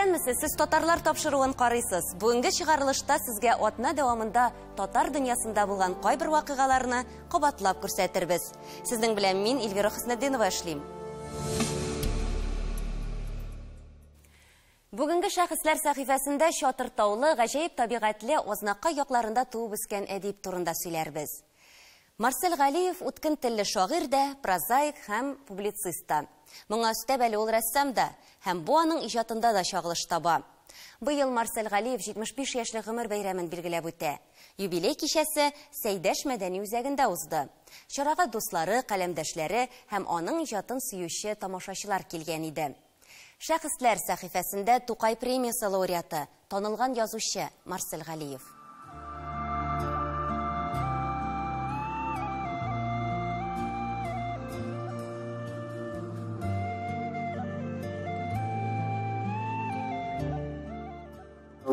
Исәнмесез, сез татарлар тапшыруын карыйсыз. Бүгенге чыгарылышта сезгә атна дәвамында татар дөньясында булган кайбер вакыйгаларны кабатлап күрсәтербез. Сезнең белән мин Эльвира Хөснетдинова эшлим. Бүгенге шәхесләр сәхифәсендә Чатыр таулы, гаҗәеп табигатьле Азнакай якларында туып үскән әдип турында сөйләрбез. Марсель Галиев үткен телле шагыйрь дә, прозаик һәм публицист та. Моңа өстәп әле ул рәссам да, һәм бу аның иҗатында да чагылыш таба. Быел Марсель Галиев 75 яшьлек гомер бәйрәмен билгеләп үтә. Юбилей кичәсе Сәйдәш мәдәни үзәгендә узды. Чарага дуслары, каләмдәшләре һәм аның иҗатын сөюче тамашачылар килгән иде. Шәхесләр сәхифәсендә Тукай премиясе лауреаты, танылган язучы Марсель Галиев.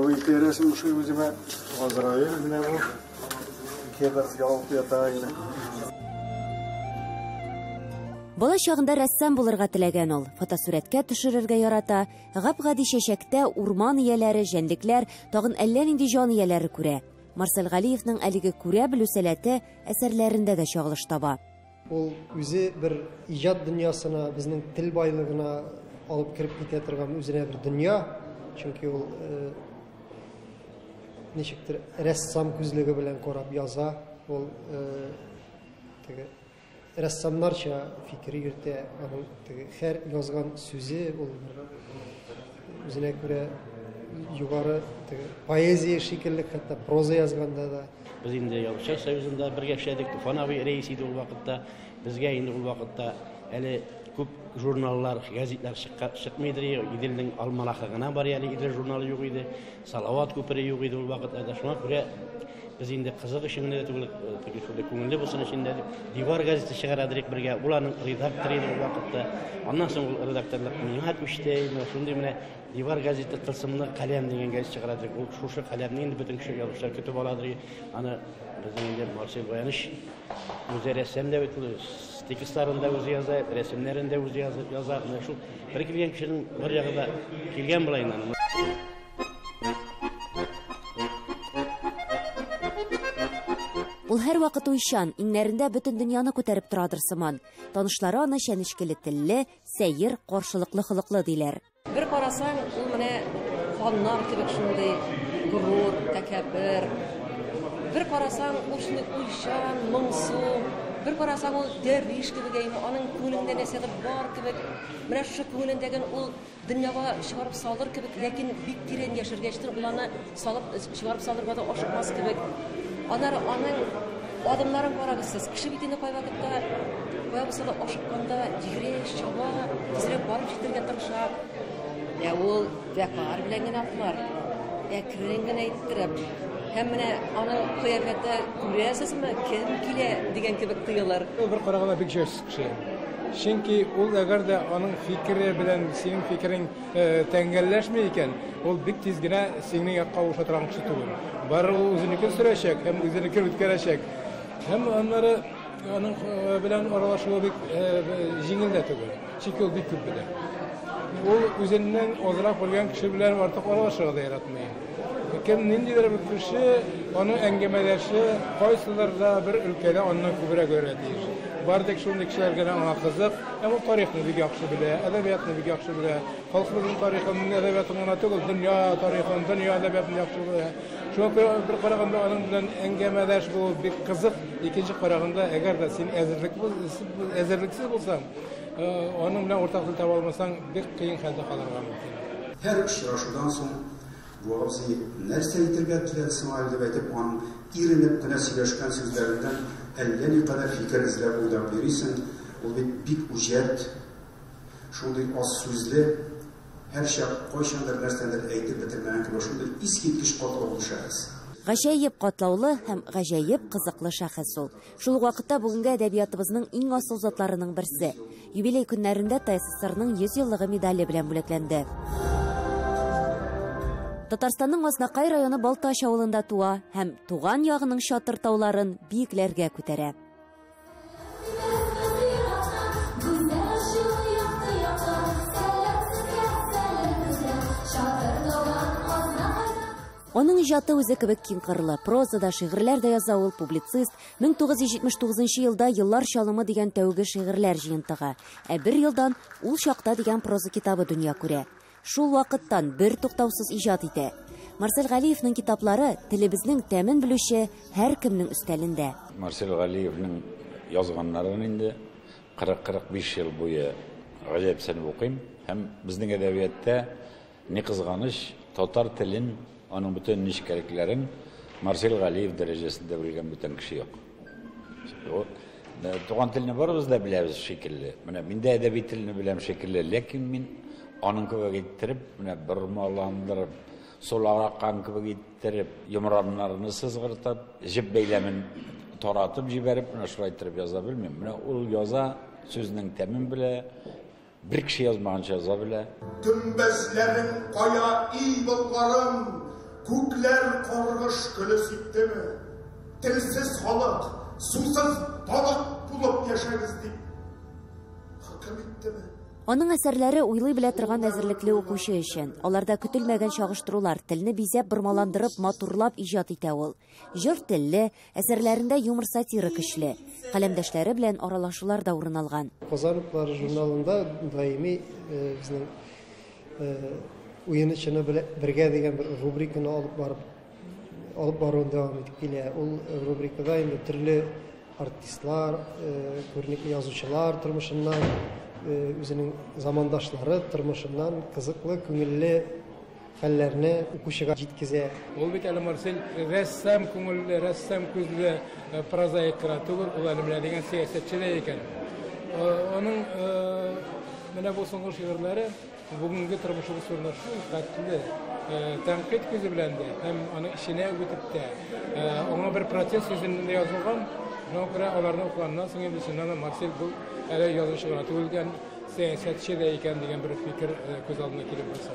Бу ике рәсем ошый үземә. Азраил менә бу. Ике кыз ялып ята инде. Бала чагында рәссам булырга теләгән ул. Фотосурәткә төшерергә ярата. Гап-гади чәчәктә урман ияләре, җәнлекләр, тагын әллә нинди җан ияләре күрә. Марсель Галиевның әлеге күрә белү сәләте әсәрләрендә дә чагылыш таба. Ул үзе бер иҗат дөньясына, безнең тел байлыгына алып кереп китә торган үзенә бер дөнья. Чөнки ул ничектер рәссам күзлеге белән карап яза. Ул теге рәссамнарча фикер йөртә. Аның теге һәр язган сүзе ул үзенә күрә югары теге поэзия шикелле, хәтта проза язганда да. Без инде Язучылар союзында бергә эшләдек. Туфан абый рәис иде ул вакытта. Безгә инде ул вакытта әле күп журналлар, газетлар чыкмыйдыр. Иделнең альманахы гына бар әле, Идел журналы юк иде, Салават күпере юк иде ул вакытларда. Шуңа күрә без инде кызык өчен генә түгел, теге шундый күңелле булсын өчен дә Дивар газеты чыгарадырык бергә. Ул аның редакторы иде ул вакытта. Аннан соң ул редакторлык миңа күчте. Менә шундый менә Дивар газеты тылсымлы каләм дигән газет чыгарадырык. Ул шушы каләмне инде бөтен кеше язучылар көтеп аладыр. Аны безнең инде Марсель Баяныч үзе рәссам да бит ул, текстларын да үзе яза, рәсемнәрен дә үзе яза. Менә шул бер килгән кешенең бер ягы да килгән була инде аның. Ул һәрвакыт уйчан, иңнәрендә бөтен дөньяны күтәреп торадыр сыман. Танышлары аны чәнечкеле телле, сәер, каршылыклы холыклы диләр. Бер карасаң, ул менә ханнар кебек шундый горур, тәкәббер. Бер карасаң, ул шундый уйчан, моңсу. Бер карасаң, ул дәрвиш кебек, әйме, аның күңелендә нәрсәдер бар кебек. Менә шушы күңелендәген ул дөньяга чыгарып салыр кебек, ләкин бик тирән яшергәчтен ул аны салып, чыгарып салырга да ашыкмас кебек. Аннары аның адымнарын карагыз сез. Кеше бит инде кайвакытта кая булса да ашыкканда йөгерә, чаба, тизрәк барып җитәргә тырыша. Ә ул вәкар белән генә атлар, әкрен генә иттереп. Һәм менә аның кыяфәте, күрәсезме, кем килә дигән кебек тоелыр. Ул бер караганда бик җайсыз кеше. Чөнки ул әгәр дә аның фикере белән синең фикерең тәңгәлләшми икән, ул бик тиз генә синең якка авыша торган кеше түгел. Бары ул үзенекен сөрәчәк һәм үзенекен үткәрәчәк. Һәм аннары аның белән аралашуы бик җиңел дә түгел. Чөнки ул бик күп белә. Ул үзеннән азрак белгән кеше белән артык аралашырга да яратмый. Кем ниндидер бер кеше, аның әңгәмәдәше кайсыдыр да бер өлкәдә аннан күбрәк белергә тиеш. Бары тик шундый кешеләр генә аңа кызык. Һәм ул тарихны бик яхшы белә, әдәбиятны бик яхшы белә. Халкыбызның тарихын, әдәбиятын гына түгел, дөнья тарихын, дөнья әдәбиятын яхшы белә. Шуңа күрә бер караганда аның белән әңгәмәдәш булу бик кызык. Икенче караганда, әгәр дә син әзерлексез булсаң, аның белән уртак тел таба алмасаң, бик кыен хәлдә калырга мөмкин. Һәр очрашудан соң бу абзый нәрсә әйтергә теләде соң әле дип әйтеп, аның иренеп кенә сөйләшкән сүзләреннән әллә никадәр фикер эзләп уйлап йөрисең. Ул бит бик үҗәт, шундый аз сүзле, һәрчак кайчандыр нәрсәдер әйтеп бетермәгән кебек шундый искиткеч катлаулы шәхес. Гаҗәеп катлаулы һәм гаҗәеп кызыклы шәхес ул. Шул ук вакытта бүгенге әдәбиятыбызның иң асыл затларының берсе. Юбилей көннәрендә ТССРның 100 еллыгы медале белән бүләкләнде. Татарстанның Азнакай районы Балтач авылында туа һәм туган ягының чатыр тауларын биекләргә күтәрә. Аның иҗаты үзе кебек киңкырлы. Прозада, шигырьләр дә яза ул, публицист. 1979 елда «Еллар чалымы» дигән тәүге шигырьләр җыентыгы. Ә бер елдан «Ул чакта» дигән проза китабы дөнья күрә. Шул вакыттан бер туктаусыз иҗат итә. Марсель Галиевның китаплары телебезнең тәмен белүче һәркемнең өстәлендә. Марсель Галиевның язганнарын инде 40-45 ел буе гаҗәпсенеп укыйм. Һәм безнең әдәбиятта ни кызганыч, татар телен, аның бөтен нечкәлекләрен Марсель Галиев дәрәҗәсендә белгән бүтән кеше юк. Туган телне барыбыз да беләбез шикелле. Менә мин дә әдәби телне беләм шикелле, ләкин мин аның кебек иттереп, менә бормаландырып, сулараккан кебек иттереп, йомраннарны сызгыртып, җеп бәйләмен таратып җибәреп, менә шулай иттереп яза белмим. Менә ул яза, сүзнең тәмен белә, бер кеше язмаганча яза белә. Көмбәзләрең кая, ий болгарым, күкләр каргыш көле сиптеме? Телсез халык, сусыз балык булып яшәгез дип хөкем иттеме? Аның әсәрләре уйлый белә торган әзерлекле укучы өчен. Аларда көтелмәгән чагыштырулар, телне бизәп, бормаландырып, матурлап иҗат итә ул. Җыр телле, әсәрләрендә юмор-сатира көчле. Каләмдәшләре белән аралашулар да урын алган. Казан утлары журналында даими безнең уены чыны бергә дигән бер рубриканы алып баруын дәвам итеп килә. Ул рубрикада инде төрле артистлар, күренекле язучылар тормышыннан, үзенең замандашлары тормышыннан кызыклы, күңелле хәлләрне укучыга җиткезә. Ул бит әле Марсель рәссам күңелле, рәссам күзле прозаик кына түгел, ул әле менә дигән сәясәтче дә икән. Аның менә бу соңгы шигырьләре бүгенге тормышыбыз турында шул хәтле тәнкыйть күзе белән дә һәм аның эченә үтеп тә, аңа бер протест йөзеннән дә язылган. Шуңа күрә аларны укыганнан соң инде чыннан да Марсель бу әле язучы гына түгел икән, сәясәтче дә икән дигән бер фикер күз алдына килеп баса.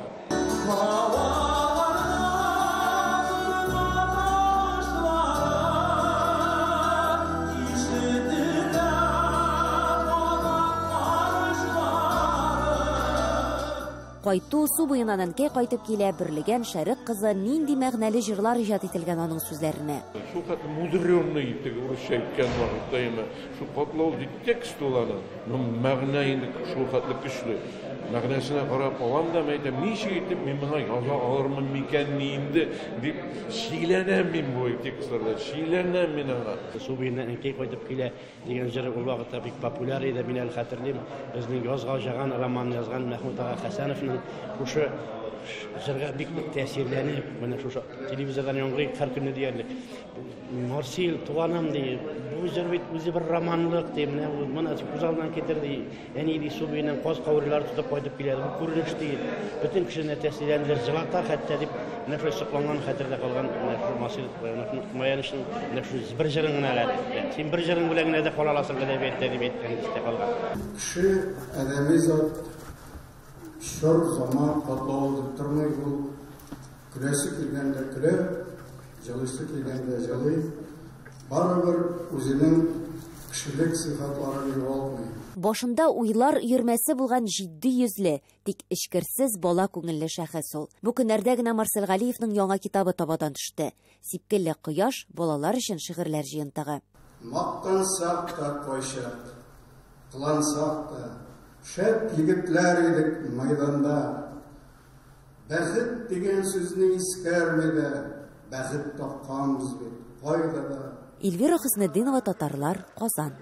Кайту, су буеннан әнкәй кайтып килә, берлеген шәрык кызы, нинди мәгънәле җырлар иҗат ителгән аның сүзләренә. Шул хәтле мудрёный теге урысча әйткән вакытта яме, шул катлаулы текст ул аның, но мәгънә инде шул хәтле көчле. Мәгънәсенә карап алам да, әйтәм, ничек итеп мин моңа яза алырмын микән ни инде дип шикләнәм мин бу текстларда, шикләнәм мин аңа. Су буеннан әнкәй кайтып килә дигән җыр ул вакытта бик популяр иде, мин әле хәтерлим. Безнең Язга җаган романын язган Мәхмүт ага Хәсәновның шушы җырга бик нык тәэсирләнеп, менә шушы телевизордан яңгырый һәр көнне диярлек. Марсель, туганым ди, бу җыр бит үзе бер романлык ди, менә моны күз алдыннан китер ди. Әни ди, су буеннан каз каурыйлары тотып кайтып килә, бу күренеш ди, бөтен кешене тәэсирләндерә, җылата хәтта дип, менә шулай сокланган хәтердә калган менә шул Марсель Маянычның менә шул бер җырын гына әле. Син бер җырың белән генә дә кала аласың әдәбиятта дип әйткән истә калган. Кеше әдәби зат чор, заман катлаулы дип тормый, ул көләсе килгәндә көлә, җылыйсы килгәндә җылый, барыбер үзенең кешелек сыйфатларын югалтмый. Башында уйлар йөрмәсе булган җитди йөзле, тик эчкерсез бала күңелле шәхес ул. Бу көннәрдә генә Марсель Галиевның яңа китабы табадан төште. Сипкелле кояш балалар өчен шигырьләр җыентыгы. Мактансак та кайчак, кылансак та, шәп егетләр идек майданда. Бәхет дигән сүзне искәрми дә, бәхет тапканбыз бит кайда да. Эльвира Хөснетдинова, Татарлар, Казан.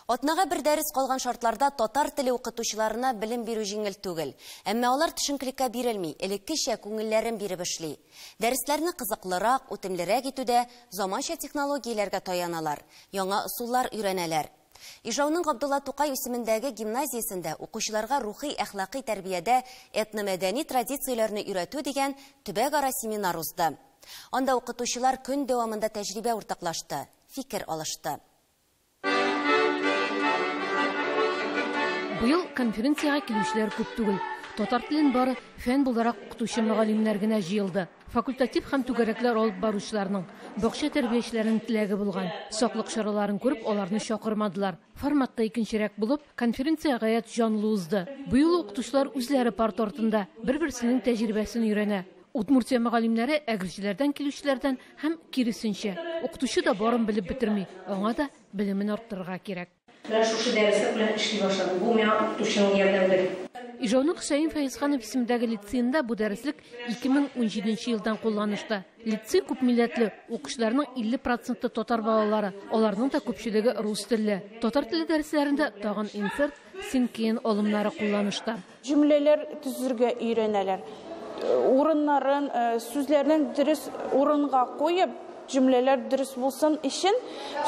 Атнага бер дәрес калган шартларда татар теле укытучыларына белем бирү җиңел түгел. Әмма алар төшенкелеккә бирелми, элеккечә күңелләрен биреп эшли. Дәресләрне кызыклырак, үтемлерәк итүдә заманча технологияләргә таяналар, яңа ысуллар өйрәнәләр. Ижауның Габдулла Тукай исемендәге гимназиясендә укучыларга рухи әхлакый тәрбиядә этномәдәни традицияләрне өйрәтү дигән төбәкара семинар узды. Анда укытучылар көн дәвамында тәҗрибә уртаклашты, фикер алышты. Быел конференциягә килүчеләр күп түгел. татар телен бары фән буларак укытучы мөгаллимнәр генә җыелды. Факультатив һәм түгәрәкләр алып баручыларның, бакча тәрбиячеләренең теләге булган. Саклык чараларын күреп, аларны чакырмадылар. Форматта икенчерәк булып, конференция гаять җанлы узды. Бу юлы укытучылар үзләре парта артында бер-берсенең тәҗрибәсен өйрәнә. Удмуртия мөгаллимнәре әгерҗеләрдән килүчеләрдән һәм киресенчә. Укытучы да барын белеп бетерми, аңа да белемен арттырырга кирәк. Менә шушы дәреслек белән эшли башладым. Бу миңа укытучының ярдәмлеге. Ижауның Хөсәен Фәезханов исемендәге лицейында бу дәреслек 2017 елдан кулланышта. Лицей күпмилләтле, укучыларның 50% татар балалары, аларның да күпчелеге рус телле. Татар теле дәресләрендә тагын инсерт, синквейн алымнары кулланышта. Җөмләләр төзергә өйрәнәләр. Урыннарын, сүзләрен дөрес урынга куеп, җөмләләр дөрес булсын өчен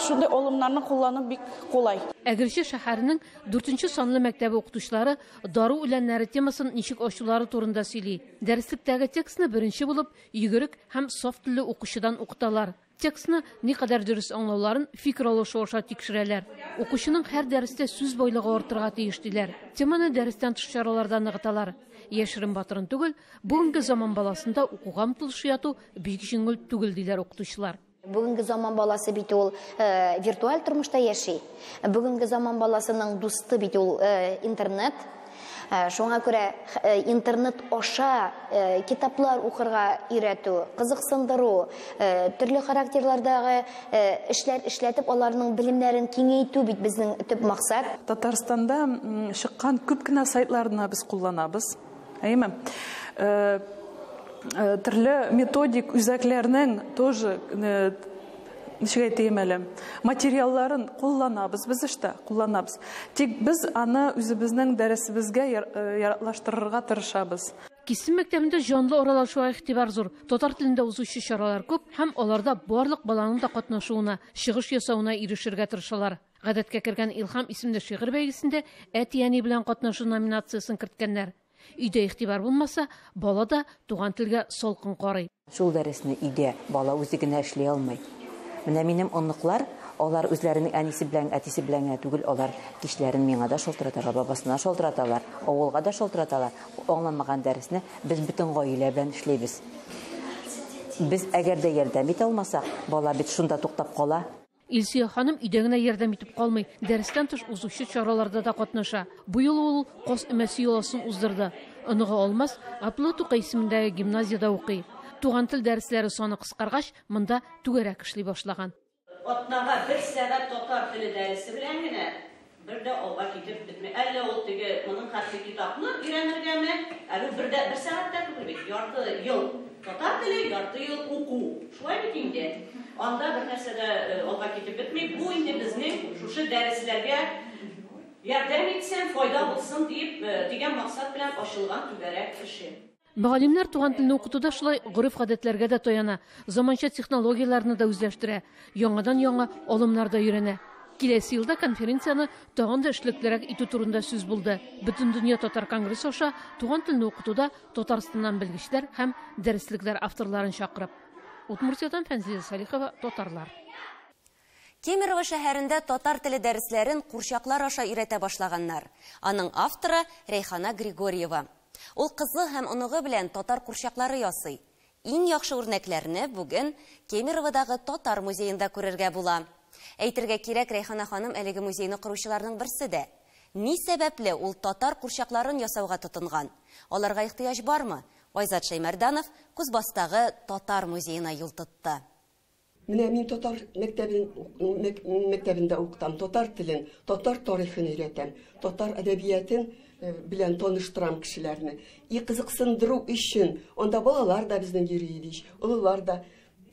шундый алымнарны куллану бик кулай. Әгерҗе шәһәренең 4нче санлы мәктәбе укытучылары дару үләннәре темасын ничек ачулары турында сөйли. Дәреслектәге текстны беренче булып йөгерек һәм саф телле укучыдан укыталар. Текстны никадәр дөрес аңлауларын фикер алышу аша тикшерәләр. Укучының һәр дәрестә сүз байлыгы артырга тиеш диләр. Теманы дәрестән тыш чараларда ныгыталар. Яшерен батырын түгел, бүгенге заман баласында укуга омтылыш уяту бик җиңел түгел диләр укытучылар. Бүгенге заман баласы бит ул виртуаль тормышта яши. Бүгенге заман баласының дусты бит ул интернет. Шуңа күрә интернет аша китаплар укырга өйрәтү, кызыксындыру, төрле характерлардагы эшләр эшләтеп, аларның белемнәрен киңәйтү бит безнең төп максат. Татарстанда чыккан күп кенә сайтларны без кулланабыз. Әйеме? Төрле методик үзәкләрнең тоже, ничек әйтәем әле, материалларын кулланабыз, без эштә кулланабыз. Тик без аны үзебезнең дәресебезгә яраклаштырырга тырышабыз. Кисем мәктәбендә җанлы аралашуга игътибар зур. Татар телендә узучы чаралар күп һәм аларда барлык баланың да катнашуына, чыгыш ясавына ирешергә тырышалар. Гадәткә кергән Илһам исемле шигырь бәйгесендә әти-әни белән катнашу номинациясен керткәннәр. Өйдә игътибар булмаса, бала да туган телгә салкын карый. Шул дәресне өйдә бала үзе генә эшли алмый. Менә минем оныклар, алар үзләренең әнисе белән, әтисе белән генә түгел, алар кичләрен миңа да шалтыраталар, бабасына шалтыраталар, авылга да шалтыраталар. Аңламаган дәресне без бөтен гаилә белән эшлибез. Без әгәр дә ярдәм итә алмасак, бала бит шунда туктап кала. Илсөя ханым өйдә генә ярдәм итеп калмый, дәрестән тыш узучы чараларда да катнаша. Бу юлы ул каз өмәсе йоласын уздырды. Оныгы Алмаз Габдулла Тукай исемендәге гимназиядә укый. Туган тел дәресләре саны кыскаргач, монда түгәрәк эшли башлаган. Атнага бер сәгать татар теле дәресе белән генә бер дә алга китеп бетми. Әллә ул теге моның хәтле китапны өйрәнергәме? Әле бер дә бер сәгать тә түгел бит. Ярты ел татар теле, ярты ел уку. Шулай бит инде. Анда бер нәрсә дә алга китеп бетми. Бу инде безнең шушы дәресләргә ярдәм итсен, файда булсын дип дигән максат белән ачылган түгәрәк эше. Мөгаллимнәр туган телне укытуда шулай гореф-гадәтләргә дә таяна, заманча технологияләрне дә үзләштерә, яңадан-яңа алымнар да өйрәнә. Киләсе елда конференцияне тагын да эшлеклерәк итү турында сүз булды. Бөтендөнья татар конгрессы аша туган телне укытуда Татарстаннан белгечләр һәм дәреслекләр авторларын чакырып. Удмуртиядан Фәнзилә Салихова, Татарлар. Кемерово шәһәрендә татар теле дәресләрен курчаклар аша өйрәтә башлаганнар. Аның авторы Рәйхана Григорьева. Ул кызы һәм оныгы белән татар курчаклары ясый. Иң яхшы үрнәкләрне бүген Кемероводагы татар музеенда күрергә була. Әйтергә кирәк, Рәйхана ханым әлеге музейны коручыларның берсе дә. Ни сәбәпле ул татар курчакларын ясауга тотынган? Аларга ихтыяҗ бармы? Айзат Шәймәрданов Кузбасстагы татар музеена юл тотты. Менә мин татар мәктәбендә укытам, татар телен, татар тарихын өйрәтәм, татар әдәбиятын белән таныштырам кешеләрне. И кызыксындыру өчен, анда балалар да безнең йөри иде, олылар да.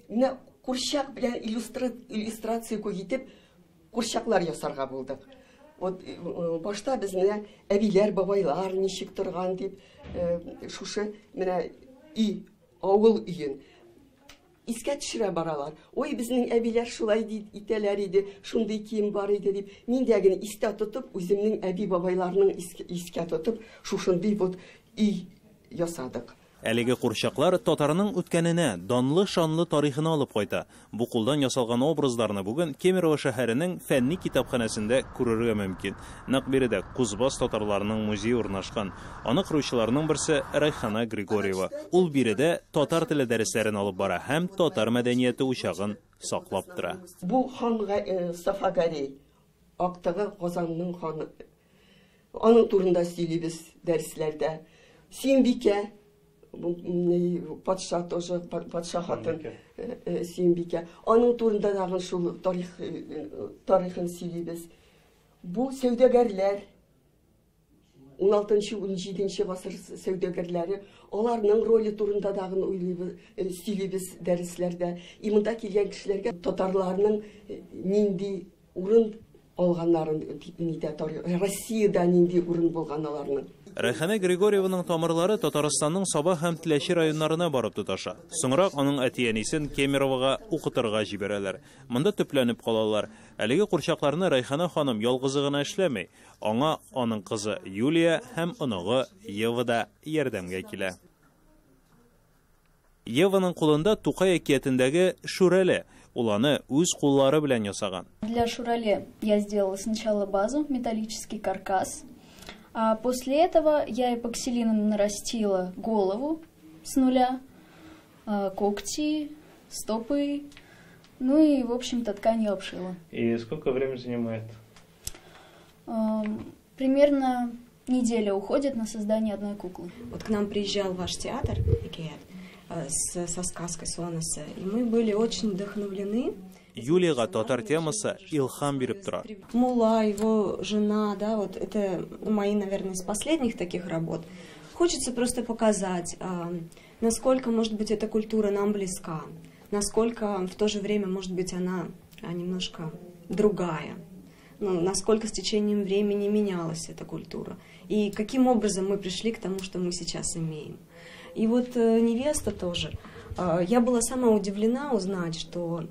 Менә курчак белән иллюстрация күп итеп курчаклар ясарга булдык. Вот башта без менә әбиләр, бабайлар ничек торган дип, шушы менә өй, авыл өен искә төшерә баралар. Ой, безнең әбиләр шулай итәләр иде, шундый кием бар иде дип. Мин дә генә истә тотып, үземнең әби бабайларның искә тотып, шушындый вот өй ясадык. Әлеге курчаклар татарның үткәненә, данлы шанлы тарихына алып кайта. Бу кулдан ясалган образларны бүген Кемерово шәһәренең фәнни китапханәсендә күрергә мөмкин. Нәкъ биредә Кузбасс татарларының музее урнашкан. Аны коручыларның берсе Райхана Григорьева. Ул биредә татар теле дәресләрен алып бара һәм татар мәдәнияте учагын саклап тора. Бу хан Сафагарей, актыгы Казанның ханы. Аның турында сөйлибез дәресләрдә. Сөембикә, патша тоже, патша хатын Сөембикә. Аның турында тагын шул тарихын сөйлибез. Бу сәүдәгәрләр, 16-17 гасыр сәүдәгәрләре, аларның роле турында тагын уйлыйбыз, сөйлибез дәресләрдә. И монда килгән кешеләргә татарларның нинди урын алганнарын нидә тарих, Россиядә нинди урын булган аларның. Рәйхана Григорьеваның тамырлары Татарстанның Саба һәм Теләче районнарына барып тоташа. Соңрак аның әти-әнисен Кемеровога укытырга җибәрәләр. Монда төпләнеп калалар. Әлеге курчакларны Рәйхана ханым ялгызы гына эшләми. Аңа аның кызы Юлия һәм оныгы Ева да ярдәмгә килә. Еваның кулында Тукай әкиятендәге Шүрәле. Ул аны үз куллары белән ясаган. Для Шурале я сделала сначала базу, металлический каркас. А после этого я эпоксилином нарастила голову с нуля, когти, стопы, ну и, в общем-то, тканью обшила. И сколько времени занимает? Примерно неделя уходит на создание одной куклы. Вот к нам приезжал ваш театр, Экият, со сказкой Сонаса, и мы были очень вдохновлены. Юлияга татар темасы илһам биреп тора. Мулла, его жена, да, вот это мои, наверное, из последних таких работ. Хочется просто показать, насколько, может быть, эта культура нам близка, насколько в то же время, может быть, она немножко другая, ну, насколько с течением времени менялась эта культура и каким образом мы пришли к тому, что мы сейчас имеем. И вот невеста тоже. Я была сама удивлена узнать, что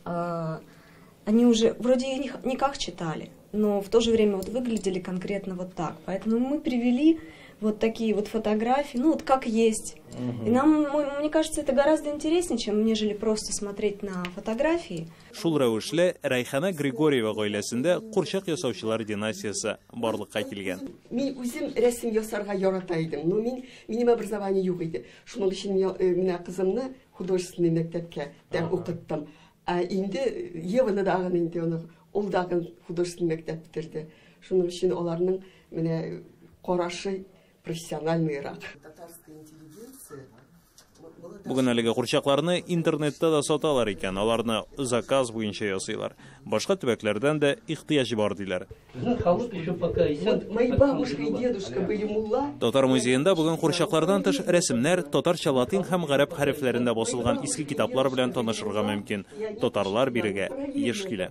они уже вроде и никак читали, но в то же время вот выглядели конкретно вот так. Поэтому мы привели вот такие вот фотографии, ну вот как есть. И нам, мне кажется, это гораздо интереснее, чем нежели просто смотреть на фотографии. Шул рәвешле Рәйхана Григорьева гаиләсендә курчак ясаучылар династиясе барлыкка килгән. Мин үзем рәсем ясарга ярата идем, но минем образование юк иде. Шуның өчен менә кызымны художественный мәктәпкә дә укыттым. Ә инде Еваны дагын инде аны ул дагын художественный мәктәп бетерде. Шуның өчен аларның менә карашы профессиональныйрак. Бүген әлеге курчакларны интернетта да саталар икән, аларны заказ буенча ясыйлар. Башка төбәкләрдән дә ихтыяҗ бар диләр. Мои бабушка и дедушка были мулла. Татар музеенда бүген курчаклардан тыш рәсемнәр, татарча латин һәм гарәп хәрефләрендә басылган иске китаплар белән танышырга мөмкин. Татарлар бирегә еш килә.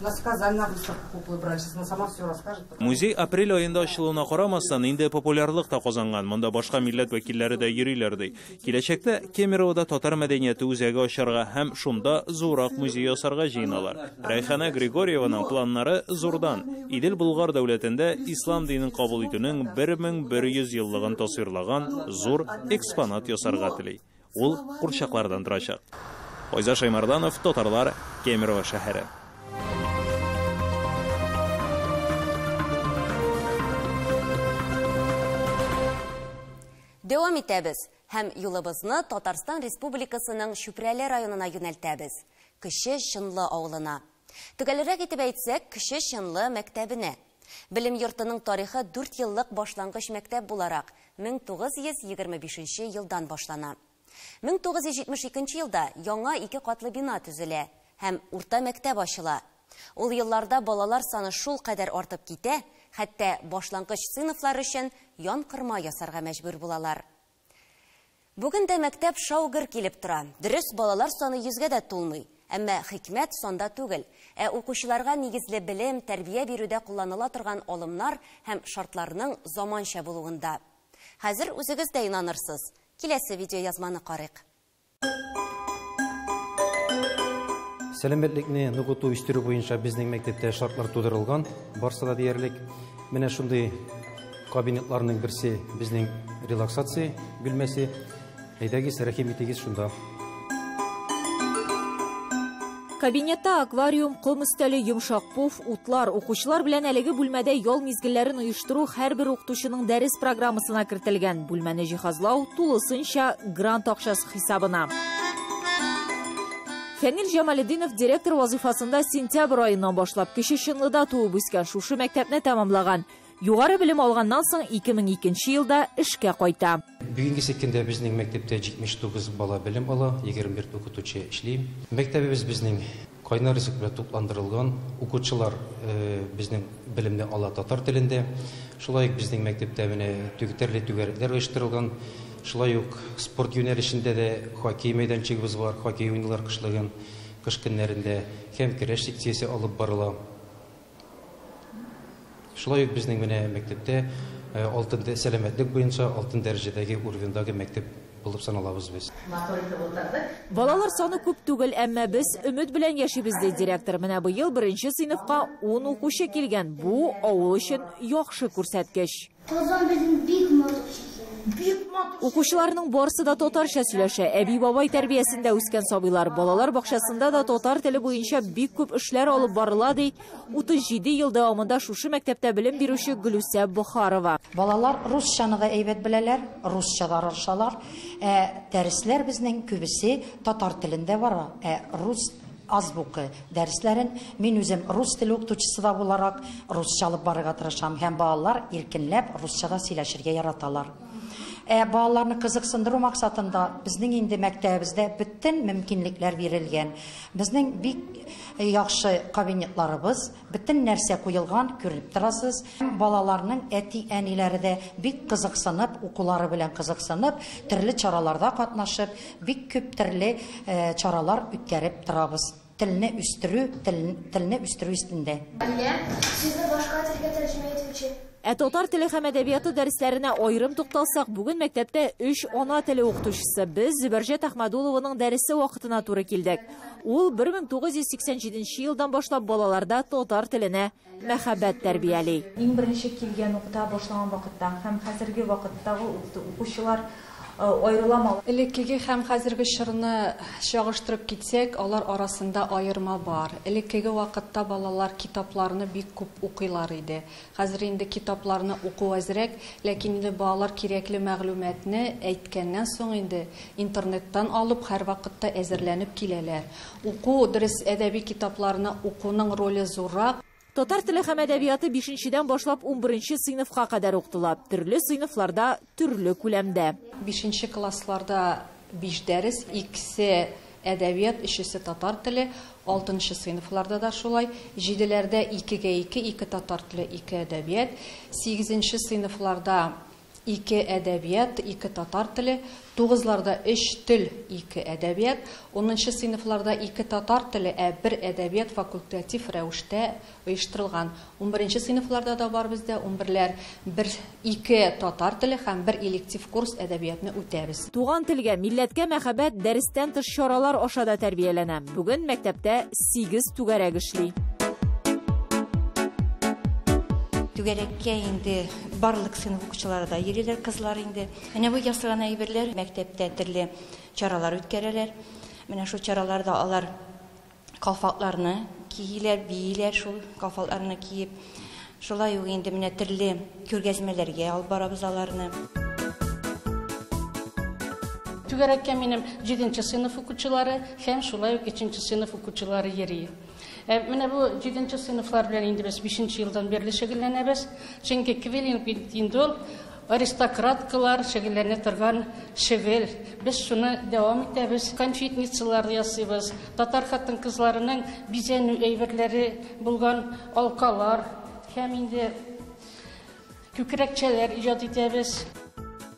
Нас сказали на выставку куклы брали, сейчас она сама все расскажет. Музей апрель аенда ачылуына карамастан инде популярлык та казанган. Монда башка милләт вәкилләре дә йөриләр ди. Киләчәктә Кемеровода татар мәдәнияте үзәге ачарга һәм шунда зуррак музей ясарга җыеналар. Рәйхана Григорьеваның планнары зурдан. Идел Болгар дәүләтендә ислам динен кабул итүнең 1100 еллыгын тасвирлаган зур экспонат ясарга тели. Ул курчаклардан торачак. Айза Шаймарданов, Татарлар, Кемерово шәһәре. Дәвам итәбез һәм юлыбызны Татарстан Республикасының Чүпрәле районына юнәлтәбез. Кече Чынлы авылына. Төгәлрәк итеп әйтсәк, Кече Чынлы мәктәбенә. Белем йортының тарихы 4 еллык башлангыч мәктәп буларак 1925 елдан башлана. 1972 елда яңа 2 катлы бина төзелә һәм урта мәктәп ачыла. Ул елларда балалар саны шул кадәр артып китә, хәтта башлангыч сыйныфлар өчен янкырма ясарга мәҗбүр булалар. Бүген дә мәктәп шау-гөр килеп тора. Дөрес, балалар саны 100гә дә тулмый. Әмма хикмәт санда түгел, ә укучыларга нигезле белем, тәрбия бирүдә кулланыла торган алымнар һәм шартларның заманча булуында. Хәзер үзегез дә инанырсыз. Киләсе видеоязманы карыйк. Сәламәтлекне ныгыту үстерү буенча безнең мәктәптә шартлар тудырылган, барсы да диярлек. Менә шундый Кабинетларның берсе безнең релаксация бүлмәсе. Әйдәгез, рәхим итегез шунда. Кабинетта аквариум, ком өстәле, йомшак пуф, утлар. Укучылар белән әлеге бүлмәдә ял мизгелләрен оештыру һәрбер укытучының дәрес программасына кертелгән. Бүлмәне җиһазлау тулысынча грант акчасы хисабына. Фәнил Җамалетдинов директор вазифасында сентябрь аеннан башлап Кече Чынлыда туып үскән шушы мәктәпне тәмамлаган. Югары белем алганнан соң 2002 елда эшкә кайта. Бүгенге көндә безнең мәктәптә 79 бала белем ала, 21 укытучы эшли. Мәктәбебез безнең кайнар ризык белән тукландырылган. Укучылар безнең белемне ала татар телендә. Шулай ук безнең мәктәптә менә төрле түгәрәкләр оештырылган. Шулай ук спорт юнәлешендә дә хоккей мәйданчыгыбыз бар, хоккей уйныйлар кышлыгын, кыш көннәрендә һәм көрәш секциясе алып барыла. Шулай ук безнең менә мәктәптә алтын сәламәтлек буенча алтын дәрәҗәдәге уровеньдагы мәктәп булып саналабыз без. Балалар саны күп түгел, әмма без өмет белән яшибез, ди директор. Менә быел беренче сыйныфка 10 укучы килгән. Бу авыл өчен яхшы күрсәткеч. Казан безнең бик матур шәһәр. Бик матур. Укучыларның барысы да татарча сөйләшә. Әби-бабай тәрбиясендә үскән сабыйлар. Балалар бакчасында да татар теле буенча бик күп эшләр алып барыла, ди 37 ел дәвамында шушы мәктәптә белем бирүче Гөлүсә Бохарова. Балалар русчаны да әйбәт беләләр, русча да аралашалар. Дәресләр безнең күбесе татар телендә бара. Рус азбука дәресләрен мин үзем рус теле укытучысы да буларак русча алып барырга тырышам һәм балалар иркенләп русча да сөйләшергә яраталар. Балаларны кызыксындыру максатында безнең инде мәктәбебездә бөтен мөмкинлекләр бирелгән. Безнең бик яхшы кабинетларыбыз, бөтен нәрсә куелган, күреп торасыз. Балаларның әти-әниләре дә бик кызыксынып, укулары белән кызыксынып, төрле чараларда катнашып, бик күп төрле чаралар үткәреп торабыз. Телне үстерү, телне үстерү өстендә. Сезне башка телгә тәрҗемә итүче. Ә татар теле һәм әдәбияты дәресләренә аерым тукталсак, бүген мәктәптә 3 ана теле укытучысы. Без Зөбәрҗәт Әхмәдулованың дәресе вакытына туры килдек. Ул 1987 елдан башлап балаларда татар теленә мәхәббәт тәрбияли. Иң беренче килгән укыта башлаган вакытта һәм хәзерге вакыттагы укучылар аерыламалы. Элеккеге һәм хәзерге чорны чагыштырып китсәк, алар арасында аерма бар. Элеккеге вакытта балалар китапларны бик күп укыйлар иде. Хәзер инде китапларны уку әзрәк, ләкин инде балалар кирәкле мәгълүматны әйткәннән соң инде интернеттан алып һәр вакытта әзерләнеп киләләр. Уку, дөрес әдәби китапларны укуның роле зуррак. Татар теле һәм әдәбияты 5-дән башлап 11 сыйныфка кадәр укытыла. Төрле сыйныфларда төрле күләмдә. 5 классларда 5 дәрес, 2-се әдәбият, 3-се татар теле, 6 сыйныфларда да шулай, 7-ләрдә 2-гә 2, 2 татар теле, 2 әдәбият, 8 сыйныфларда 2 әдәбият, 2 татар теле, 9-ларда 3 тел, 2 әдәбият, 10 сыйныфларда 2 татар теле, ә 1 әдәбият факультатив рәвештә оештырылган. 11 сыйныфларда да бар бездә, 11-ләр 2 татар теле һәм 1 электив курс әдәбиятны үтәбез. Туган телгә, милләткә мәхәббәт дәрестән тыш чаралар аша да тәрбияләнә. Бүген мәктәптә 8 түгәрәк эшли. Түгәрәккә инде барлык сыйныф укучылары да йөриләр, кызлар инде. Менә бу ясалган әйберләр мәктәптә төрле чаралар үткәрәләр. Менә шул чараларда алар калфакларны кииләр, бииләр шул калфакларны киеп. Шулай ук инде менә төрле күргәзмәләргә алып барабыз аларны. Түгәрәккә минем 7 сыйныф укучылары һәм шулай ук 3 сыйныф укучылары йөри. Менә бу 7 сыйныфлар белән инде без 5 елдан бирле шөгыльләнәбез. Чөнки квиллинг инде ул аристократкалар шөгыльләнә торган шөгыль. Без шуны дәвам итәбез. Конфетницалар ясыйбыз. Татар хатын-кызларының бизәнү әйберләре булган алкалар һәм инде күкрәкчәләр иҗат итәбез.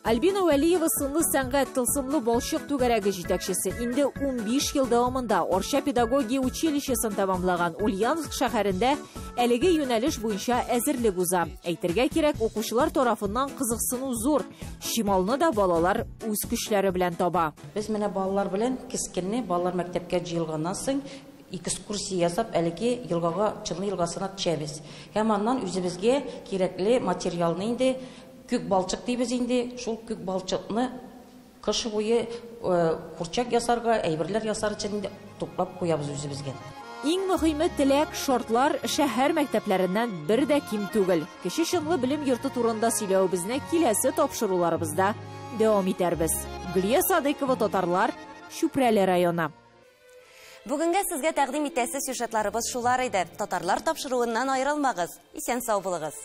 Альбина Вәлиева сынлы сәнгать тылсымлы балчык түгәрәге җитәкчесе. Инде 15 ел дәвамында Арча педагогия училищесын тәмамлаган Ульяновск шәһәрендә әлеге юнәлеш буенча әзерлек уза. Әйтергә кирәк, укучылар тарафыннан кызыксыну зур. Чималны да балалар үз көчләре белән таба. Без менә балалар белән кискенне балалар мәктәпкә җыелганнан соң экскурсия ясап, әлеге елгага, Чынлы елгасына төшәбез. Һәм аннан үзебезгә кирәкле материалны инде Күк балчык дибез инде, шул күк балчыкны кыш буе курчак ясарга, әйберләр ясар өчен инде туплап куябыз үзебезгә. Иң мөһиме теләк, шартлар шәһәр мәктәпләреннән бер дә ким түгел. Кече Чынлы белем йорты турында сөйләвебезне киләсе тапшыруларыбызда дәвам итәрбез. Гөлия Садыйкова, Татарлар, Чүпрәле районы. Бүгенгә сезгә тәкъдим итәсе сюжетларыбыз шулар иде. Татарлар тапшыруыннан аерылмагыз. Исән сау булыгыз.